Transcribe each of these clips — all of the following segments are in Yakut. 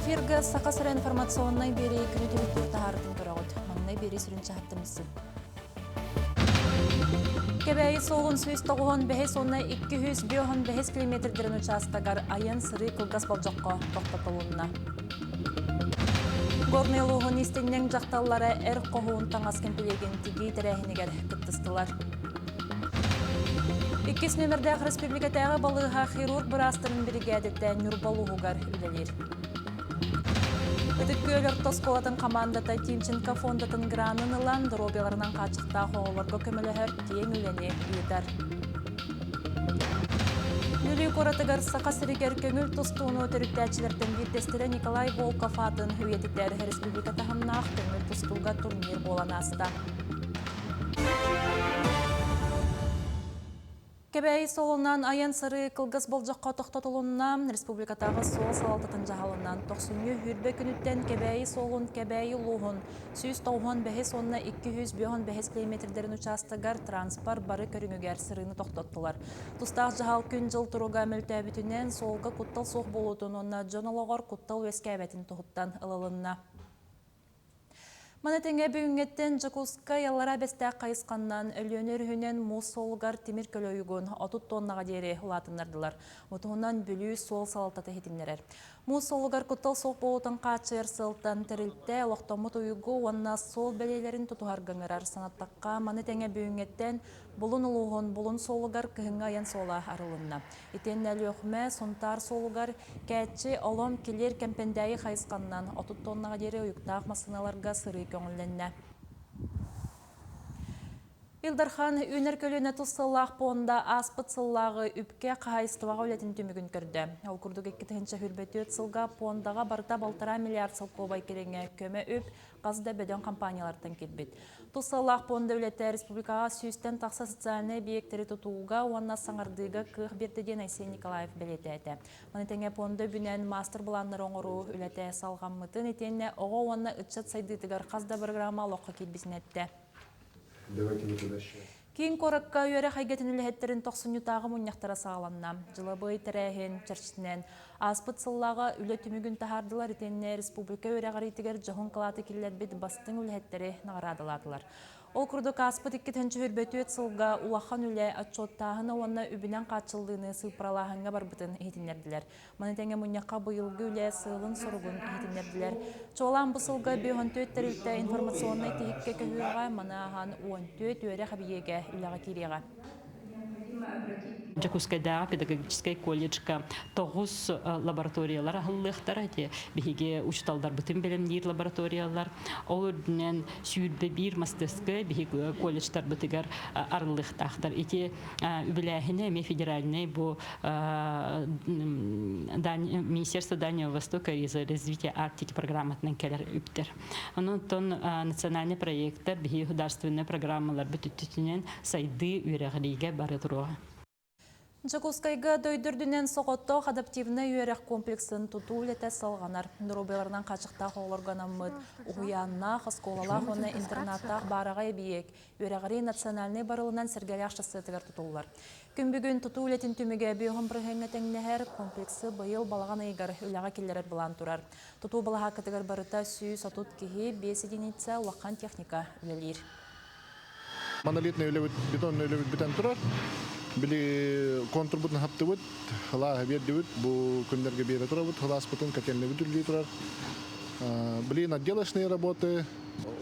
Эфиргэ Саха сирэ информационнай биэрии күнү түмүктүүр таһаарытын көрөҕүт. Маҥнай биэрии сүрүн чаһыттан билсин. Кэбээйи суолун 195 уонна 255 километрдэрин учаастагар айан сырыы кылгас болдьоххо тохтотулунна. Горнай улууһун истинньэҥ дьахталлара эр хоһуун таҥас кэмпилиэгин тигии тэрээһинигэр кыттыстылар. Иккис нүөмэрдээх республикатааҕы балыыһа хирург быраастарын биригээдэтэ Ньурба улууһугар үлэлиир. Ытык Күөл орто оскуолатын хамаандата Тимченко фондатын гранын ылан, доруобуйаларынан хааччахтаах оҕолорго көмөлөһөр киэҥ үлэни ыытар. Бүлүү куоратыгар Саха сиригэр көҥүл тустууну төрүттээччилэртэн биирдэстэрэ Николай Волков аатын үйэтитэр республика таһымнаах көҥүл тустууга турнир буолан ааста. Кэбээйи суолунан айан-сырыы кылгас болдьоххо тохтотулунна. Республикатааҕы суол салалтатын дьаһалынан тохсунньу сүүрбэ күнүттэн Кэбээйи суолун Кэбээйи улууһун 195 уонна 255 километрдэрин учаастагар транспорт бары көрүҥүгэр сырыыны тохтоттулар. Тустаах дьаһал күн-дьыл туруга мөлтөөбүтүнэн суолга куттал суох буолуутун уонна дьон олоҕор куттал үөскээбэтин туһуттан ылылынна. Маны тэҥэ бүгүҥҥэттэн Дьокуускай Аллараа Бэстээх хайысханнан Өлүөнэ өрүһүнэн муус суолугар тимир көлө уйугун 30 тоннаҕа диэри улаатыннардылар. Бу туһунан Бүлүү суол салалтата иһитиннэрэр. Муус суолугар куттал суох буолуутун хааччыйар сыалтан тэрилтэ олохтоммут уйугу уонна суол бэлиэлэрин тутуһарга ыҥырар. Санаттахха, маны тэҥэ бүгүҥҥэттэн Булун улууһун Булун суолугар кыһыҥҥы айан суола арылынна. Итиэннэ Өлүөхүмэ, Сунтаар суолугар Кээччи, Олом, Килиэр, Кэмпэндээйи хайысханнан 30 тоннаҕа диэри уйуктаах массыыналарга сырыы көҥүллэннэ. Ил Дархан үүнэр көлүөнэ тус сыллаах пуонда ааспыт сыллааҕы үпкэ хаһаайыстыбаҕа үлэтин түмүгүн көрдө. Ол курдук 2024 сылга пуондаҕа барыта балтараа миллиард солкуобай кэриҥэ көмө үп хас да бөдөҥ компаниялартан киирбит. Тус сыаллаах пуонда үлэтэ республикаҕа сүүстэн тахса социальнай эбийиэктэри тутууга уонна саҥардыыга кыах биэрдэ диэн Айсен Николаев бэлиэтээтэ. Маны тэҥэ пуонда үбүнэн маастар-былааннары оҥоруу үлэтэ салҕаммытын итиэннэ оҕо уонна ыччат сайдыытыгар хас да бырагыраама олоххо киирбитин эттэ. Киин куоракка үөрэх эйгэтин үлэһиттэрин тохсунньутааҕы мунньахтара саҕаланна. Дьылабыай тэрээһин чэрчитинэн ааспыт сыллааҕы үлэ түмүгүн таһаардылар итиэннэ республика үөрэҕириитигэр дьоһун кылааты киллэрбит бастыҥ үлэһиттэри наҕараадалаатылар. Ол курдук ааспыт 2024 сылга улахан үлэ отчуоттааһына уонна үбүнэн хааччыллыыны сыыппаралааһыҥҥа барбытын иһитиннэрдилэр. Маны тэҥэ мунньахха быйылгы үлэ сыалын-соругун иһитиннэрдилэр. Чуолаан бу сылга 54 тэрилтэ информационнай тиһиккэ көһүөҕэ, маны ааһан 14 үөрэх эбийиэгэ үлэҕэ киириэҕэ. Дьокуускайдааҕы педагогическай колледжка тоҕус лабораториялар аһыллыахтара. Ити биһиги учууталларбытын бэлэмниир лабораториялар. Ол үрдүнэн 21 мастыскы биһиги колледжтарбытыгар арыллыахтаахтар. Ити үбүлээһинэ эмиэ федеральнай бу Министерство Дальнего Востока и за развитие Арктики программатынан кэлэр үптэр. Онон национальный проекттар биһи государственная программалар бүтүттүтүнэн сайдыы үөрэҕириигэ бары туруоҕа. Дьокуускайга дойду үрдүнэн соҕотох адаптивнай үөрэх комплексын тутуу үлэтэ салҕанар. Доруобуйаларынан хааччахтаах оҕолорго анаммыт уһуйааннаах, оскуолалаах уонна интернаттаах баараҕай эбийиэк үөрэҕирии национальнай барылынан Сэргэлээх шоссетыгар тутуллар. Күн бүгүн тутуу үлэтин түмүгэ бүөһүн бырыһыаҥҥа тэҥнэһэр комплексы быйыл балаҕан ыйыгар үлэҕэ киллэрэр былаан турар. Тутуу балаһааккатыгар барыта 130 киһи, 5 единица улахан техника үлэлиир. Монолитный үлэбит, бетонный үлэбит бүтэн турар. Били контурбутун хаптыбыт, хылааһы биэрдибит, бу күннэргэ биэрэ турабыт, хылааспытын котельнайбыт үлэлии турар. Блин, отделочные работы,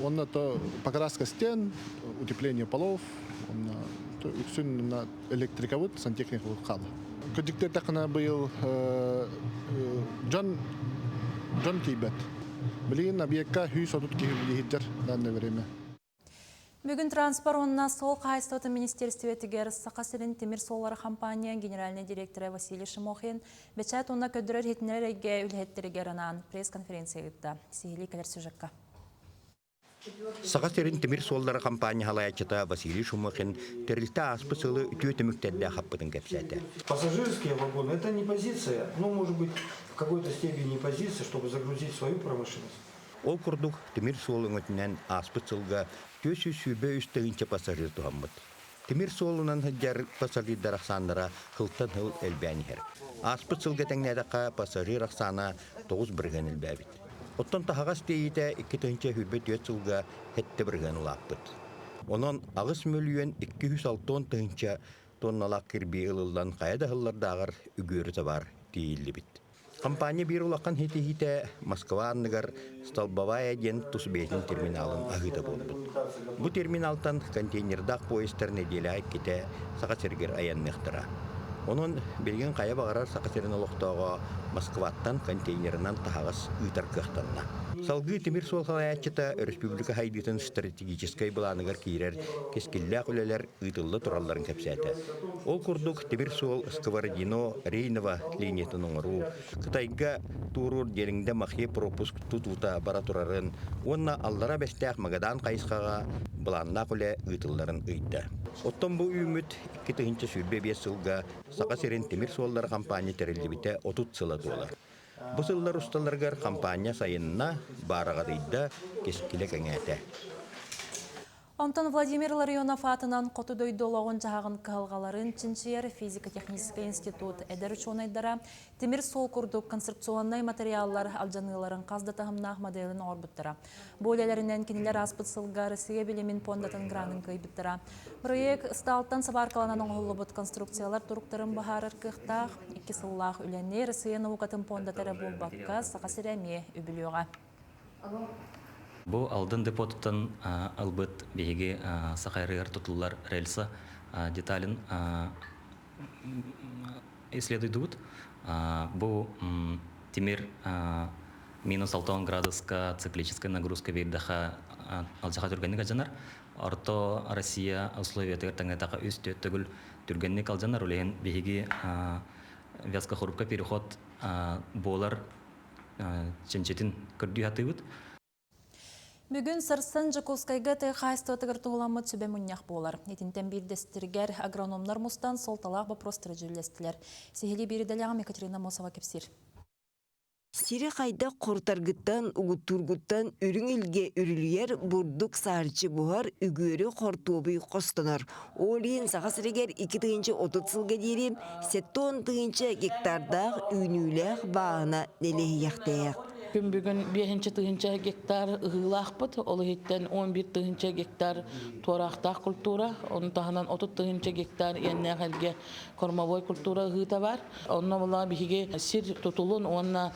Онно то покраска стен, утепление полов, онно үксүн электрикабыт, сантехникабыт хаалла. Кырдьыктыыртаххына быйыл дьон дьон тиийбэт. Билигин объекка 130 киһи үлэлиир данное время. Бүгүн транспорт уонна суол хаһаайыстыбатын министиэристибэтигэр Саха сирин тимир суоллара компания генеральнай директора Василий Шимохин бэчээт уонна көрдөрөр-иһитиннэрэр эйгэ үлэһиттэригэр анаан пресс-конференция ыытта. Сиһилии кэлэр сюжекка. Саха сирин тимир суоллара хампаанньа салайааччыта Василий Шумахин тэрилтэ ааспыт сылы үтүө түмүктэрдээх хаппытын кэпсээтэ. Пассажирские вагоны – это не позиция, ну, может быть, в какой-то степени позиция, чтобы загрузить свою промышленность. Ол курдук, тимир суол өҥөтүнэн ааспыт сылга 423 тыһыынча пассажир туһаммыт. Тимир суолунан сылдьар пассажирдар ахсааннара сылтан сыл элбээн иһэр. Ааспыт сылга тэҥнээтэххэ, пассажир ахсаана 9% элбээбит. Оттон таһаҕас тиэйиитэ 2024 сылга 7% улааппыт. Онон 8 260 тыһыынча тонналаах кирбии ылыллан хайа да сыллардааҕар үгүөрү табаар тиийиллибит. Компания биир улахан ситиһиитэ Москва анныгар Столбовая диэн тус бэйэтин терминалын аһыыта буолбут. Бу терминалтан контейнердаах поездтар нэдиэлэҕэ иккитэ Саха сиригэр айанныахтара. Онон билигин хайа баҕарар Саха сирин олохтооҕо Москваттан контейнерынан таһаҕас ыытар кыахтанна. Салгыы тимир суол салайааччыта өрөспүүбүлүкэ сайдыытын стратегическай былааныгар киирэр кэскиллээх үлэлэр ыытылла туралларын кэпсээтэ. Ол курдук тимир суол Сковородино Рейново линиятын оҥоруу, Кытайга туоруур Дьэлиҥдэ Махе пропуск тутуута бара турарын уонна Аллара Бэстээх Магадан хайысхаҕа былааннаах үлэ ыытылларын ыйда. Оттон бу үүммүт 2025 сылга Саха сирин тимир суоллара хампаанньа тэриллибитэ 30 сыла туолар. Бу сыллар усталарыгар хампаанньа сайынна, баараҕадыйда, кэскилэ кэҥээтэ. Онтон Владимир Ларионов аатынан хоту дойду олоҕун-дьаһаҕын кыһалҕаларын чинчийэр физико-техническэй институт эдэр учуонайдара тимир суол курдук конструкционнай материаллар алдьаныыларын хас да таһымнаах моделын оҥорбуттара. Бу үлэлэринэн кинилэр ааспыт сылга Россия билимин пуондатын гранын кыайбыттара. Проект ыстаалтан сабааркаланан оҥоһуллубут конструкциялар туруктарын быһаарар кыахтаах. Икки сыллаах үлэни Россия наукатын пуондата эрэ буолбакка, Саха сирэ эмиэ үбүлүөҕэ. Бу Алдан депотуттан ылбыт биһиги Сахайрыгар тутуллар рельса деталин исследуйдубут. Бу тимир минус 6 градуска циклическая нагрузка биэрдэхэ алдьархай түргэнник алдьанар. Орто Россия условиятыгар тэҥнэтэхэ үс түөрт төгүл түргэнник алдьанар. Ол иһин биһиги вязкохрупка переход буолар чинчитин көрдүү сатыыбыт. Бүгүн сарсын Дьокуускайга тыа хаһаайыстыбатыгар туһуламмыт сүбэ мунньах буолар. Итинтэн биирдэстэригэр агрономнар мустан суолталаах боппуруостары дьүүллэстилэр. Сиһилии биирдэлэҕим Екатерина Мосова кэпсиир. Сири хайдах хорутаргыттан, угуттуургуттан үрүҥ илгэ үрүлүйэр, бурдук саарчы буһар, үгүөрү хортуобуй хостонор. Ол иһин Саха сиригэр 2030 сылга диэри 70 тыһыынча гектардаах үүнүүлээх бааһына нэлэһийэхтээх. Күн бүгүн 5 тыһыынча гектар ыһыылаахпыт, ол иһиттэн 11 тыһыынча гектар туораахтаах культура, ону таһынан 30 тыһыынча гектар иэннээх эргэ кормовой культура ыһыыта бар. Онно була биһиги сир тутулун уонна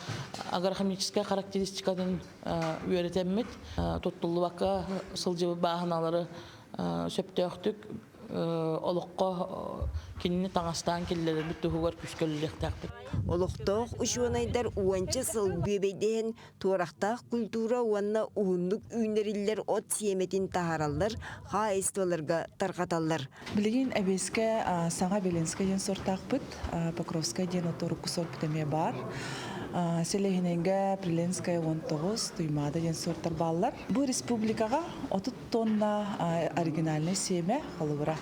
агрохимическай характеристикатын үөрэтэммит, туттуллубакка сылдьыбыт бааһыналары сөптөөхтүк олоххо кинини таҥастаан киллэрэрбит туһугар күүскэ үлэлиэхтээхпит. Олохтоох учуонайдар уонча сыл бүөбэйдэһэн туорахтаах культура уонна уһуннук үүннэриллэр от сиэмэтин таһаараллар, хаһаайыстыбаларга тарҕаталлар. Билигин эбиэскэ саҥа Белинскэй диэн сортаахпыт, Покровскай диэн урукку сорпут эмиэ баар. Селэһинэйгэ Приленская 19, Туймаада диэн сортар бааллар. Бу республикаҕа 30 тонна оригинальнай сиэмэ холобура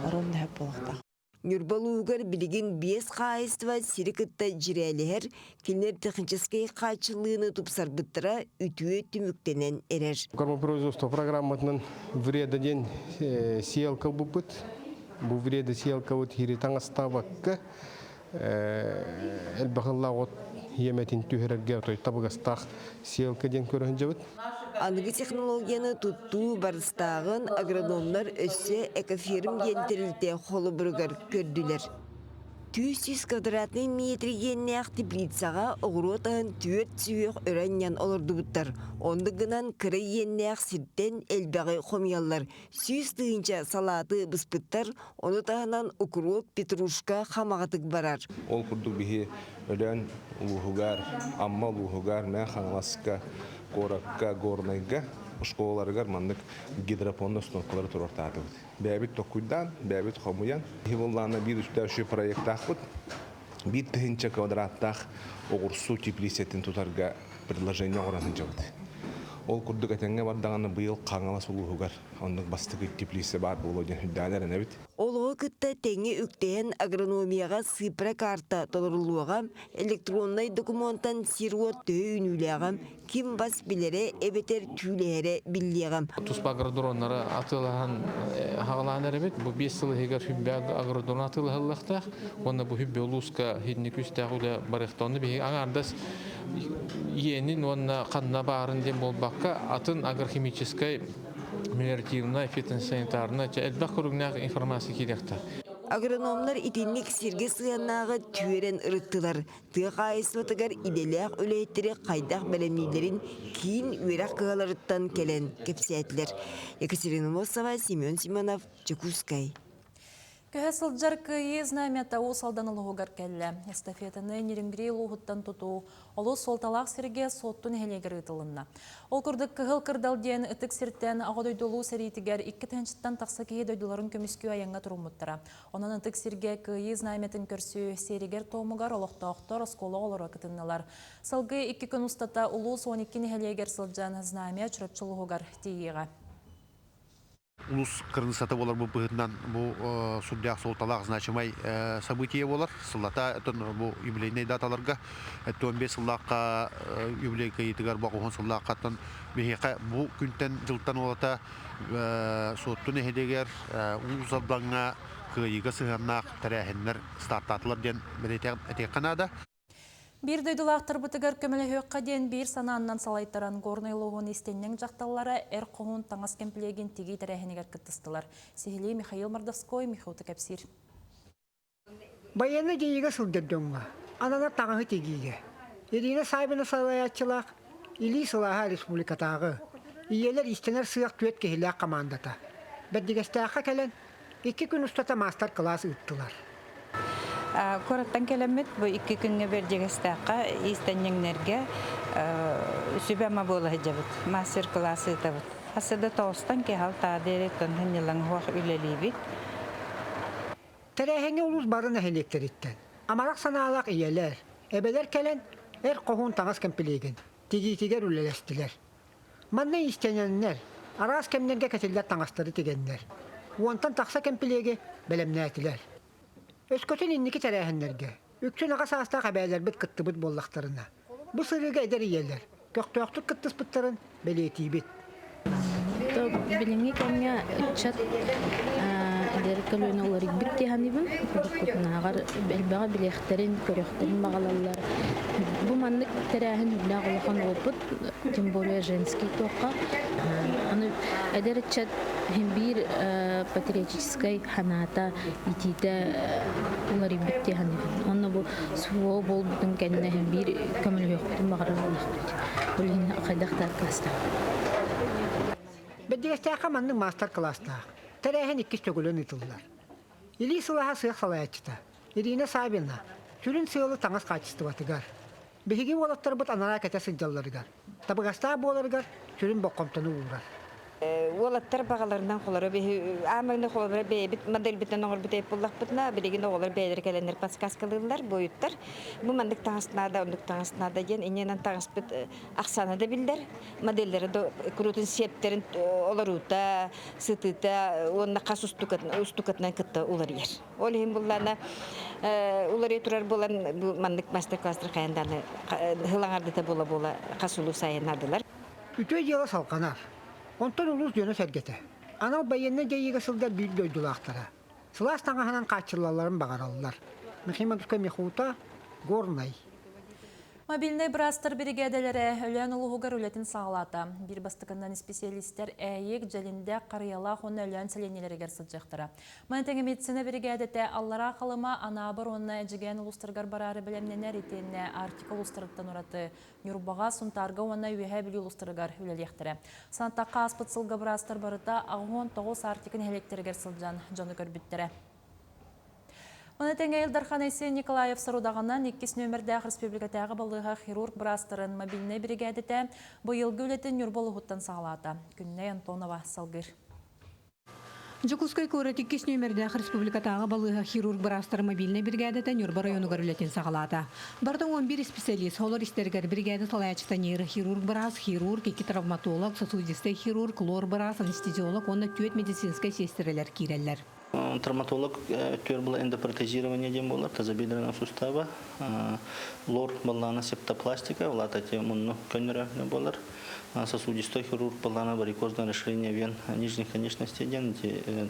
рон нэһэп буолуохтаах. Ньурба улууһугар билигин биэс хаһаайыстыба сири кытта дьирээлэһэр, кинилэр техническэй хааччыллыыны тупсарбыттара үтүө түмүктэнэн эрэр. Кормопроизводство программатынан вреда диэн сеялка ылбыппыт. Бу вреда сеялкабыт хири таҥастаабакка элбэх ыллаах от иэмэтин түһэрэргэ отой табыгастаах сеялка диэн көрөн дьабыт. Аныгы технологияны туттуу барыстааҕын агрономнар өссө экоферм диэн тэрилтэ холобуругар көрдүлэр. 200 квадратный метр иэннээх теплицаҕа оҕуруот аһын түөрт сүһүөх өрө анньан олордубуттар. Оннук гынан кыра иэннээх сиртэн элбэҕи хомуйаллар. 100 тыһыынча салааты быспыттар, ону таһынан укроп, петрушка хамаҕатык барар. Ол курдук биһи Өлөөн улууһугар, Амма улууһугар, Мэҥэ Хаҥаласка, куоракка, Горнайга школаларыгар маннык гидропонный установкалары туруортаатыбыт. Бэйэбит токкуйдаан, бэйэбит хомуйан, буоллаана биир үстээх проектаахпыт. 1 тыһыынча квадраттаах оҕурсу теплицэтин тутарга предложение оҥорон сылдьабыт. Ол курдук этэҥҥэ бардаҕына быйыл Хаҥалас улууһугар оннук бастакы теплица баар буолуо диэн үрдээн эрэнэбит. Олоҕу кытта тэҥҥэ үктэһэн агрономияҕа сыыппара карта толоруллуоҕа, электроннай докумуонтан сир-уот төһө үүнүүлээҕэ, ким бас билэрэ эбэтэр түүлэһэрэ биллиэҕэ. Туспа агродроннары атыылаһан хаҕалаан эрэбит. Бу 5 сыл иһигэр хүббэ агродрон атыылаһыллыахтаах. Уонна бу хүббэ улууска хинни күстээх үлэ барыахта. Онно биһиги аҥаардас иэнин уонна ханна баарын диэн буолбакка, атын агрохимическай, мелиоративнай, фитосанитарнай, элбэх көрүҥнээх информация киириэхтээх. Агрономнар итинник сиргэ сыһыаннааҕы түөрэн ырыттылар. Тыа хаһаайыстыбатыгар идэлээх үлэһиттэри хайдах бэлэмнииллэрин киин үөрэх кыһаларыттан кэлэн кэпсээтилэр. Екатерина Носова, Семен Семенов, Дьокуускай. Көһө сылдьар Кыайыы знамята Уус Алдан улууһугар кэллэ. Эстафетаны Нерюнгри улууһуттан тутуу олус суолталаах сиргэ Суотту нэһилиэгэр ыытылынна. Ол курдук Кыһыл Кырдал диэн ытык сиртэн Аҕа дойду Улуу сэриитигэр 2 тыһыынчаттан тахса киһи дойдуларын көмүскүү айаҥҥа туруммуттара. Онон ытык сиргэ Кыайыы знамятын көрсүү сиэригэр-туомугар олохтоохтор, оскуола оҕолоро кытыннылар. Салгыы 2 күн устата улуус 12 нэһилиэгэр сылдьан знамя Чурапчы улууһугар тиийиэҕэ. Улуус кырыысата буолар бу быһыытынан бу сүрдээх суолталаах, значимай событие буолар. Сыллата бу юбилейный даталарга 15 сыллаахха юбилей кыайыытыгар бу 10 сыллааххаттан биһиэхэ бу күнтэн дьылтан уолата Суотту нэһилиэгэр, Уус Алдаҥҥа кыайыыга сыһыаннаах тэрээһиннэр стартаатылар диэн этиэххэ наада. Биир дойдулаахтарбытыгар көмөлөһүөххэ диэн биир санааннан салайтаран Горнай улууһун иистэнньэҥ дьахталлара эр хоһуун таҥас кэмпилиэгин тигии тэрээһинигэр кыттыстылар. Сиһилии Михаил Мордовской Михута кэпсиир. Байыаннай дьайыыга сылдьар дьоҥҥо ананар таҥаһы тигиигэ Ирина Саввина салайааччылаах Илии сылааһа республикатааҕы ийэлэр иистэнэр сыах түөрт киһилээх хамаандата Бэрдьигэстээххэ кэлэн 2 күн устата маастар-кылаас ыыттылар. Куораттан кэлэммит бу 2 күҥҥэ Бэрдьигэстээххэ иистэнньэҥнэргэ сүбэ-ама буола сылдьабыт, мастер-класс ыытабыт. Хасыда 9-тан киһал таадыары тонһын ньылаҥ үлэлиибит. Тэрээһиҥҥэ улуус бары нэһилиэктэриттэн амарах санаалаах ийэлэр, эбэлэр кэлэн эр хоһуун таҥас кэмпилиэгин тигиитигэр үлэлэстилэр. Манна иистэнэннэр, араас кэмнэргэ кэтиллэр таҥастары тигэннэр, 10-тан тахса кэмпилиэги бэлэмнээтилэр. Өскөтүн инники тэрээһиннэргэ үксүн аҕа саастаах эбээлэрбит кыттыбыт буоллахтарына, бу сырыыга эдэр ийэлэр көхтөөхтүк кыттыспыттарын бэлиэтиибит. Билиҥҥи кэмҥэ ыччат эдэр көлүөнэ уларыйбыт дии саныыбын. Уруккутунааҕар элбэҕи билиэхтэрин, көрүөхтэрин баҕалаллар. Бу маннык тэрээһин үрдээх улахан опыт, тем более женский туохха. Аны эдэр ыччат иһин биир патриотическай санаата, итиитэ уларыйбыт дии саныыбын. Онно бу СВО буолбутун кэннэ иһин биир көмөлөһүөхпүтүн баҕарар буоллахпыт. Ол иһин хайдах да аккаастаабаппын. Бэрдьигэстээххэ маннык маастар-кылаастаах тэрээһин иккис төгүлүн ыытыллар. Илии сылааһа сыах салайааччыта Ирина Саввина сүрүн сыалы таҥас хаачыстыбатыгар, биһиги уолаттарбыт анараа кэтэ сылдьалларыгар, табыгастаах буоларыгар сүрүн болҕомтону уурар. Уолаттар баҕаларынан холоро биһи аамагны холобура бэйэбит модельбитин оҥорбут эбит буоллахпытына, билигин оҕолор бэйэлэрэ кэлэннэр подсказкалыыллар, буойуттар. Бу маннык таҥас наада, оннук таҥас наада диэн иннинэн таҥаспыт ахсаана да биллэр, модельлэри да куруутун сиэптэрин олоруута, сытыыта уонна хас устукатынан кытта уларыйар. Ол иһин буллаана уларыйа турар буолан бу маннык мастер-класстар хайан дааны хылаҥардыта буола-буола хас улуус айаннаадылар. Үтүө дьыала салҕанар. Онтон улуус дьоно-сэргэтэ анал байыаннай дьайыыга сылдьар биир дойдулаахтара сылаас таҥаһынан хааччыллалларын баҕараллар. Михаил Михута, Горнай. Мобильнай быраастар биригээдэлэрэ Өлөөн улууһугар үлэтин саҕалаата. Биир бастакынан исписэлиистэр Ээйик, Дьэлиндэ, Харыйалаах уонна Өлөөн сэлиэнньэлэригэр сылдьыахтара. Маны тэҥэ медицина биригээдэтэ Аллараа Халыма, Анаабыр уонна Эдьигээн улуустарыгар бараары бэлэмнэнэр итиэннэ Арктика улуустарыттан ураты Ньурбаҕа, Сунтаарга уонна Үөһээ Бүлүү улуустарыгар үлэлиэхтэрэ. Санаттахха, ааспыт сылга быраастар барыта 89 Арктика нэһилиэктэригэр сылдьан дьону көрбүттэрэ. Маны тэҥэ Ил Дархан Айсен Николаев сорудаҕынан иккис нүөмэрдээх республикатааҕы балыыһа хирург быраастарын мобильнай биригээдэтэ быйылгы үлэтин Ньурба улууһуттан саҕалаата. Күннэй Антонова салгыыр. Дьокуускай куорат иккис нүөмэрдээх республикатааҕы балыыһа хирург быраастара мобильнай биригээдэтэ Ньурба районугар үлэтин саҕалаата. Барыта 11 специалист, олор истэригэр биригээдэ салайааччыта нейрохирург быраас, хирург, икки травматолог, сосудистай хирург, лор быраас, анестезиолог уонна түөрт медицинскэй сиэстэрэлэр киирэллэр. Травматолог түөр була эндопротезирование диэн буолар, тазобедренного сустава, лор баллаана септопластика, улаата мунну көннөрө буолар. Сосудистой хирург баллаана варикозное расширение вен нижних конечностей диэн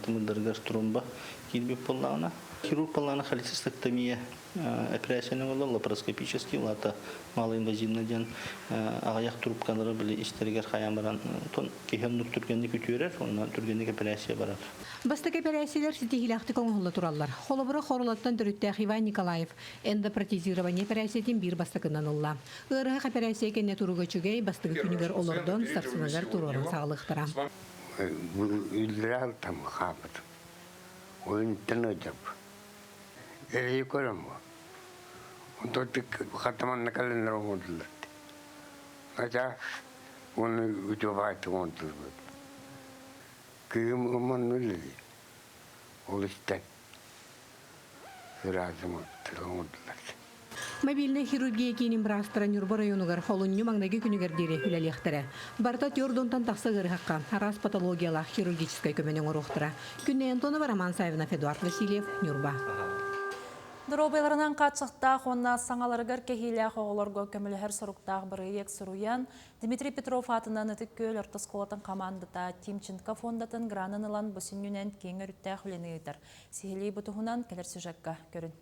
тымырдарыгар тромба киирбит буоллаҕына. Хирург баллаана холецистэктомия операцияны оҥороллор, лапароскопический, улаата малоинвазивно диэн аҕыйах трубкалары били истэригэр хайаан баран киһи оннук түргэнник үтүөрэр, онно түргэнник операция барар. Бастакы эпэрээссийэлэр ситиһиилээхтик оҥоһулла тураллар. Холобура, Хорулаттан төрүттээх Иван Николаев эндопротезирование эпэрээссийэтин биир бастакынан ылла. Ыарыһах эпэрээссийэ кэннэ туруга үчүгэй, бастакы күнүгэр олордон, сарсыныгар туруоран саҕалыахтара. Үллэрээн там хаапытым. Ойунтан ыдьап. Эрэйи көрөм бу. Онтон хатаманна кэлэннэр оҥордулар. Ача уонна үтүө баайтык оҥордулар. Кыым ыман үлэлиир. Ол истэн ыраазым оҥордулар. Мобильнай хирургия киинин быраастара Ньурба районугар олунньу маҥнайгы күнүгэр диэри үлэлиэхтэрэ. Барыта түөрт тахса ыарыһахха араас патологиялаах хирургическай көмөнү оҥоруохтара. Күннэй Антонова, Роман Савинов, Эдуард Васильев, Ньурба. Доруобуйаларынан хааччахтаах уонна саҥаларыгар кэһиилээх оҕолорго көмөлөһөр соруктаах бырайыак суруйан, Дмитрий Петров аатынан Ытык Күөл орто оскуолатын хамаандата Тимченко фондатын гранын ылан бу сүнньүнэн киэҥ өрүттээх үлэни ыытар. Сиһилии бу туһунан кэлэр сюжекка көрүн.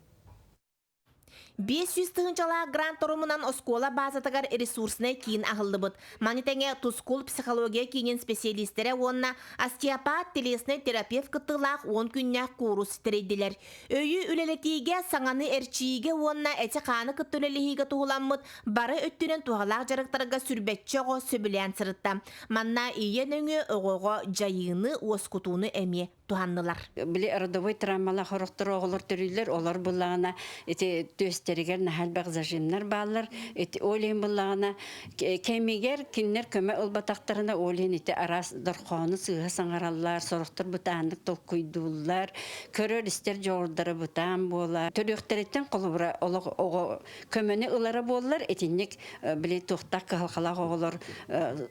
500 тыһыынчалаах грант торумунан оскуола баазатыгар ресурснай киин аһыллыбыт. Маны тэҥэ Тускул психология киинин специалистэрэ уонна остеопат, телесный терапевт кыттыылаах 10 күннээх куурус тэрийдилэр. Өйү үлэлэтиигэ, саҥаны эрчийиигэ уонна эти-хааны кытта үлэлэһиигэ туһуламмыт бары өттүнэн туһалаах дьарыктарга сүрбэччэ оҕо сөбүлээн сырытта. Манна ийэ нөҥүө оҕоҕо дьайыыны, уоскутууну эмиэ туһаннылар. Били родовой травмалаах орохтор оҕолор төрүүллэр, олор буллаҕына ити түөстэригэр наһаа элбэх зажимнар бааллар. Ити ол иһин буллаҕына кэмигэр кинилэр көмө ылбатахтарына ол иһин ити араас дорхоону сыыһа саҥараллар, сорохтор бытааннык толкуйдууллар, көрөр-истэр дьоҕурдара бытаан буолар. Төрүөхтэриттэн холобура олох оҕо көмөнү ылара буоллар итинник били туохтаах кыһалҕалаах оҕолор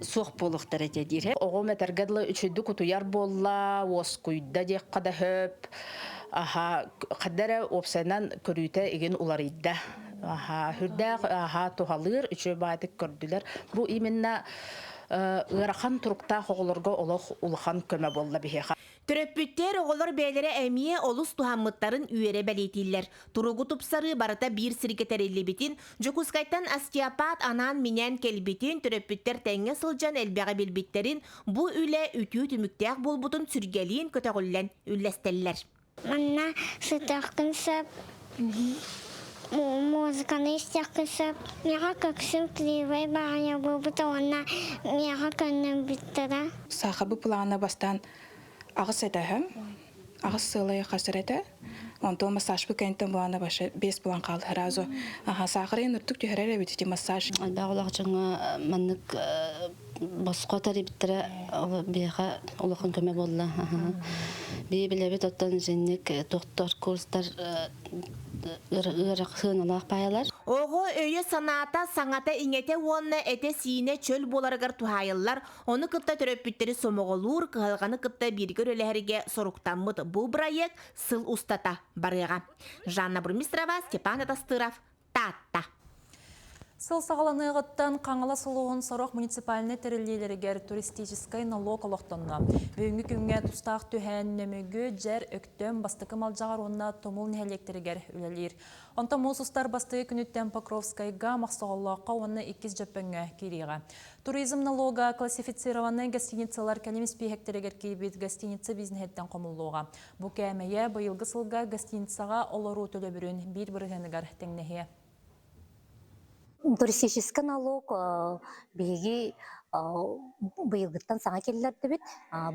суох буолуохтара этэ диир. Оҕом этэргэ дылы үчүгэйдик утуйар буолла, уоскуйда диэххэ да сөп. Аха, ханна эрэ уопсайынан көрүүтэ игин уларыйда. Аха, сүрдээх аха туһалыыр, үчүгэй баайдык көрдүлэр. Бу именно ыарахан туруктаах оҕолорго олох улахан көмө буолла биһиэхэ. Төрөппүттэр оҕолор бэйэлэрэ эмиэ олус туһаммыттарын үөрэ бэлиэтииллэр. Туругу тупсарыы барыта биир сиргэ тэриллибитин, Дьокуускайтан остеопат анаан-минээн кэлбитин, төрөппүттэр тэҥҥэ сылдьан элбэҕи билбиттэрин, бу үлэ үтүө түмүктээх буолбутун сүргэлиин көтөҕүллэн үллэстэллэр. Манна сытыаххын сөп, музыканы истиэххин сөп. Миэхэ көксүм кривой баҕайы буолбута уонна миэхэ көннөрбүттэрэ. Сахабы плана бастаан аҕыс этаһым, аҕыс сыалайы хасыр этэ. Онтон массажпы кэнтэн булана башы бес булан хаалды сразу. Аха, саахарайын үрдүк түһэрэр эбит ити массаж. Элбэх олох дьоҥҥо маннык босхо тарибиттэрэ биһиэхэ улахан көмө буолла. Бии билэбит оттон итинник тохтор курстар ыарах сыаналаах паайалар. Оҕо өйө-санаата, саҥата-иҥэтэ уонна этэ-сиинэ чөл буоларыгар туһаайыллар Ону кытта төрөппүттэри сомоҕолуур, кыһалҕаны кытта бииргэ үлэлэһэргэ соруктаммыт бу бырайыак сыл устата барыаҕа. Жанна Бурмистрова, Степан Атастыров, Таатта. Сыл саҕаланыаҕыттан Хаҥалас улууһун сорох муниципальнай тэриллиилэригэр туристическай нолуок олохтонно. Бүгүҥҥү күҥҥэ тустаах түһээн Нөмүгү, Дьэр, Өктөм, Бастакы Малдьаҕар уонна Тумул нэһилиэктэригэр үлэлиир. Онтон муус устар бастакы күнүттэн Покровскайга, Мохсоҕоллооххо уонна Иккис Дьөппөҥҥө киириэҕэ. Туризм налога классифицированнай гостиницалар кэлим испииһэктэригэр киирбит гостиница бизнеһиттэн хомуллуоҕа. Бу кээмэйэ быйылгы сылга гостиницаҕа олоруу төлөбүрүн биир бырыһыаныгар тэҥнэһиэ. Туристическай налог биһиги быйылгыттан саҥа киллэрдибит.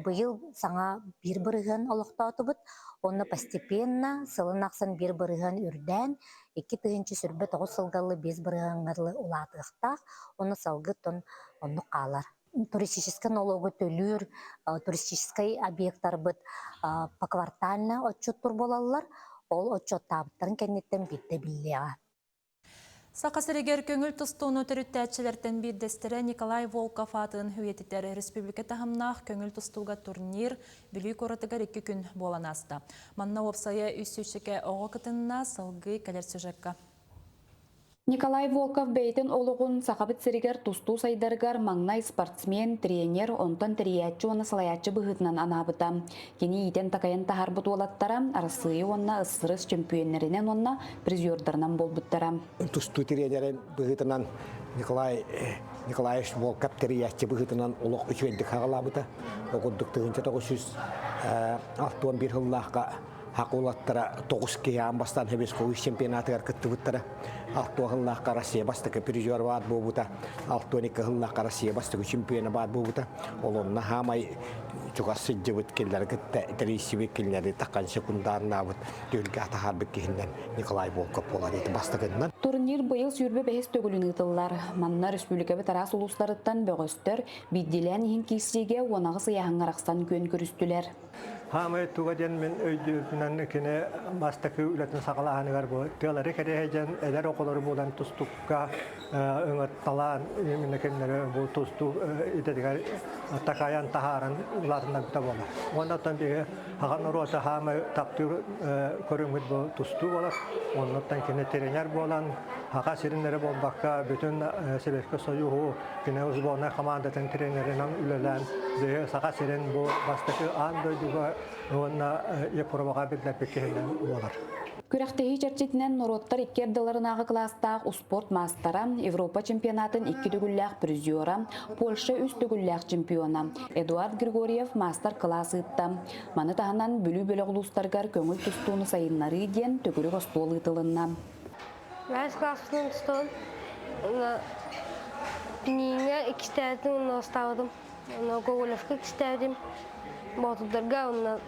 Быйыл саҥа биир бырыһыан олохтоотубут. Онно постепенно сылын ахсын биир бырыһыан үрдээн 2029 сылга 5 бырыһыаҥҥа дылы улаатыахтаах уонна салгыы оннук хаалар. Туристическай налогу төлүүр туристическай объектарбыт поквартально отчуттур буолаллар. Ол отчуоттаабыттарын кэнниттэн биирдэ биллиэҕэ. Саха сиригэр көҥүл тустууну төрүттээччилэртэн биирдэстэрэ Николай Волков аатын үйэтитэр республика таһымнаах көҥүл тустууга турнир Бүлүү куоратыгар 2 күн буолан ааста. Манна уопсайа 300 оҕо кытынна, салгыы кэлэр сюжекка. Николай Волков бэйэтин олоҕун Сахабыт сиригэр тустуу сайдарыгар маҥнай спортсмен, тренер, онтон тэрийээччи уонна салайааччы быһыытынан анаабыта. Кини иитэн-такайан таһаарбыт уолаттара Арассыыйа уонна СССР чөмпүйүөннэринэн уонна призердарынан буолбуттара. Тустуу тренерин быһыытынан Николай Николаевич Волков тэрийээччи быһыытынан олох үчүгэйдик хаҕалаабыта. Ол курдук 1961 сыллаахха Хакулаттара 9 киһи аан бастаан Хебескович чемпионатыгар кыттыбыттара. 60 сыллаахха Россия бастакы призер баар буолбута. 62 сыллаахха Россия бастакы чемпиона баар буолбута. Ол онно хаамай чугас сылдьыбыт кинилэри кытта тэрийсибит кинилэри такан секундарнаабыт түһүлгэ атаһарбыт киһиннэн Николай Волков буолар ити бастакыннан. Турнир быйыл 25 төгүлүн ыытыллар. Манна республикабыт араас улуустарыттан бөҕөстөр биирдиилээн иһин киирсиигэ 18 ыйааһыҥҥа арахсан күөн көрүстүлэр. Хаамай туга диэн мин өйдүүрбүнэн кини бастакы үлэтин саҕалааһыныгар бу тыалары кэриэһэ диэн эдэр оҕолору булан тустукка ыҥырталаан именно кинилэри бу тустуу идэтигэр такайан таһааран улаатыннарбыта буолар. Уонна оттон биһиги аҕа норуота хаамай таптыыр көрүҥмүт бу тустуу буолар. Оннуттан кини тренер буолан Саха сирин эрэ буолбакка бүтүн Сэбиэскэй Сойууһу Кини сборнай хамаандатын тренеринэн үлэлээн, биһи Саха сирин бу бастакы аан дойдуга уонна Европаҕа биллэрбит киһинэн буолар. Күрэхтэһии чэрчитинэн норуоттар икки ардыларынааҕы кылаастаах успуорт маастара, Европа чемпионатын икки төгүллээх призера, Польша үс төгүллээх чемпиона Эдуард Григорьев маастар-кылаас ыытта. Маны таһынан Бүлүү бөлөх улуустарыгар көҥүл тустууну сайыннарыы диэн төгүрүк остуол ыытылынна. Бэһис класспытын тустан Пиниҥҥэ иккистээтим уонна бастаабытым. Онно Гоголевка иккистээтим, Боотурдарга уонна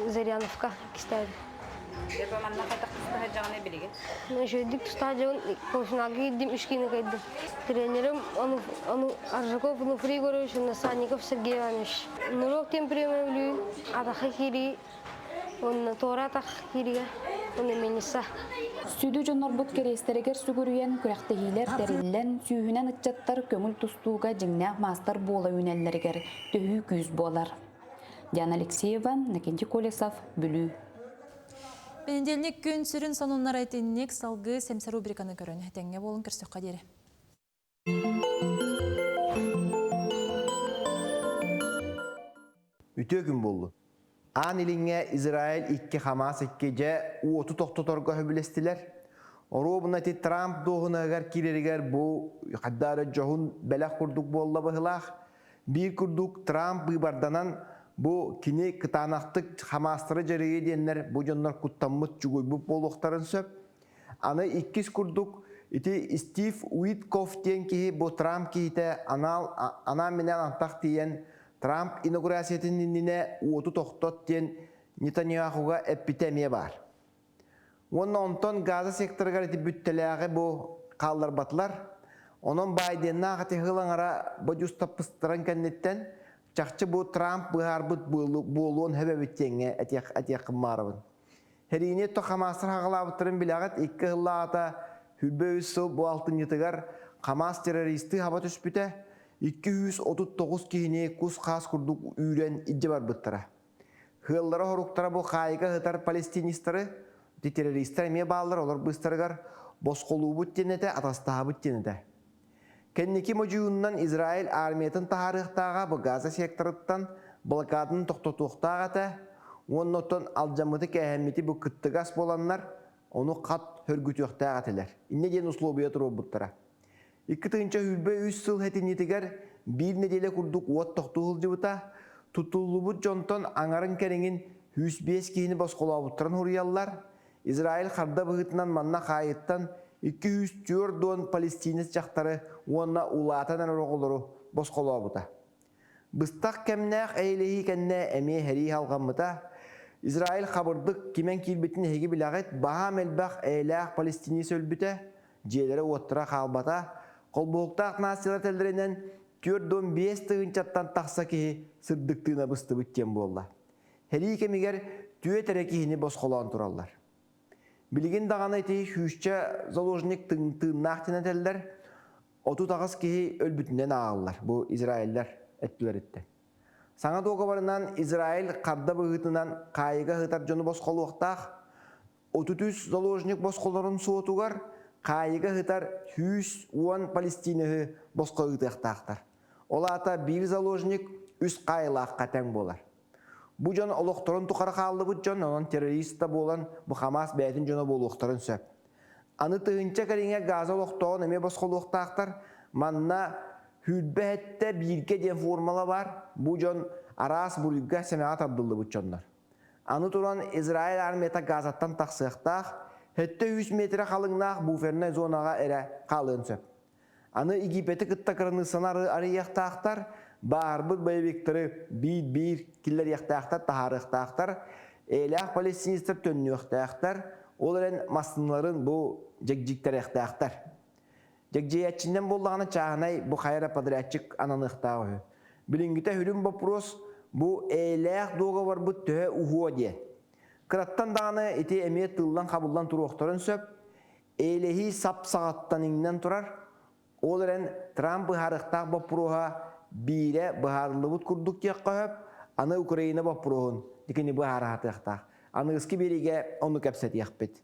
Зыряновка иккистээтим. Дьэ, манна хайдах туста сылдьаҕыный билигин? Үчүгэйдик туста сылдьабын, полуфиналга киирдим, үс киини кыайдым. Тренерим Аржаков Онуфрий Егорович уонна Санников Сергей Иванович. Нырок диэн приемы билүү, атахха киирии Уонна туора атах кииригэ, уонна мениса. Сүдү дьоннорбут кэриэстэригэр сүгүрүйэн, күрэхтэһиилэр тэриллэн, сүүһүнэн ыччаттар көҥүл тустууга дьиҥнээх маастар буола үүнэллэригэр төһүү күүс буолар. Диана Алексеева, Накентий Колесов, Бүлүү. Понедельник күн сүрүн сонуннара итинник салгыы сэмсэ рубриканы көрөн тэҥҥэ буолун көрсөххө диэри. Үтүө күн буоллун. Аан Илиҥҥэ Израиль икки Хамас икки дьэ уоту тохтоторго сөбүлэстилэр. Оруобуна ити Трамп дуоһунаһыгар киирэригэр бу хайдах эрэ дьоһун бэлэх курдук буолла быһыылаах. Биир курдук Трамп быыбарданан бу кини кытаанахтык Хамастары дьарыйыы диэннэр бу дьоннор куттаммыт чугуйбут буолуохтарын сөп. Аны иккис курдук ити Стив Уиткофф диэн киһи бу Трамп киһитэ анаал анаан-минээн антах тиийэн Трамп инаугурациятын иннинэ уоту тохтот диэн Нетаньяхуга эппитэ эмиэ баар. Уонна онтон Газа секторыгар ити бүттэлээҕи бу хаалларбатылар. Онон Байденнаах ити сыл аҥара бодьуустаппыстарын кэнниттэн чахчы бу Трамп быһаарбыт буолуон сөп эбит диэҥҥэ этиэх гыммаарабын. Сэриини то Хамаастар хаҕалаабыттарын билэҕит, икки сыллааҕыта 23 сыл бу алтынньытыгар Хамаас террористыы хаба түспүтэ, 239 киһини кус-хаас курдук үүрэн илдьэ барбыттара. Ыаллара-хоруктара бу хаайыга сытар палестинистары, ити террористар эмиэ бааллар, олор быыстарыгар босхолуубут диэн этэ, атастаһабыт диэн этэ. Кэнники модьуйуунан Израиль армиятын таһаарыахтааҕа бу Газа секторыттан блокаданы тохтотуохтаах этэ уонна оттон алдьаммыты-кээһэммити бу кыттыгас буоланнар ону хат хөргүтүөхтээх этилэр. Инньэ диэн услуобуйа туруорбуттара. 2023 сыл сэтинньитигэр биир нэдиэлэ курдук уот тохтуу сылдьыбыта, тутуллубут дьонтон аҥарын кэриҥин 105 киһини босхолообуттарын суруйаллар. Израиль харда быһыытынан манна хаайыттан 240 палестинец дьахтары уонна улаатан эрэр оҕолору босхолообута. Быстах кэмнээх эйэлэһии кэннэ эмиэ сэрии салҕаммыта. Израиль хабырдык кимэн киирбитин эһиги билэҕит, баһаам элбэх эйэлээх палестинец өлбүтэ, дьиэлэрэ-уоттара хаалбата. Холбоһуктаах нациялар этэллэринэн 45 тыһыынчаттан тахса киһи сырдык тыына быстыбыт диэн буолла. Сэрии кэмигэр түөрт эрэ киһини босхолоон тураллар. Билигин даҕаны ити сүүсчэ заложник тыыннаах диэн этэллэр, 38 киһи өлбүтүнэн ааҕаллар бу Израиллэр өттүлэриттэн. Саҥа дуогабарынан Израиль харда быһыытынан хаайыга сытар дьону босхолуохтаах, 33 заложник босхолорун суотугар хаайыга сытар 110 палестинаһы босхо ыытыахтаахтар. Ол аата биир заложник үс хаайылаахха тэҥ буолар. Бу дьон олохторун тухары хааллыбыт дьон, онон террорист да буолан бу Хамас бэйэтин дьоно буолуохтарын сөп. Аны тыһыынча кэриҥэ газа олохтооҕун эмиэ босхолуохтаахтар. Манна сүүрбэ сэттэ бииргэ диэн формула баар. Бу дьон араас буруйга сэмэҕэ тардыллыбыт дьоннор. Аны туран Израиль армията Газаттан тахсыахтаах, 700 метрэ халыҥнаах буфернай зонаҕа эрэ хаалыан сөп. Аны Египети кытта кыраныыссаны арыйыахтаахтар, баарбыт боевиктары биир-биир киллэриэхтээхтэр, таһаарыахтаахтар, эйэлээх палестинецтэр төннүөхтээхтэр, ол эрэн массыыналарын бу дьэгдьиктэриэхтээхтэр. Дьэгдьийээччинэн буоллаҕына чааһынай бу хайа эрэ подрядчик ананыахтаах үһү. Билиҥҥитэ сүрүн боппуруос бу эйэлээх дуогабарбыт төһө уһуо диэн. Кыраттан даҕаны ити эмиэ тыыллан-хабыллан туруохтарын сөп, Эйэлэһии сап саҕаттан иҥнэн турар. Ол эрэн Трамп быһаарыахтаах боппуруоһа биирэ быһаарыллыбыт курдук диэххэ сөп, аны Украина боппуруоһун итини быһаараһатыахтаах. Аныгыскы биэриигэ ону кэпсэтиэхпит.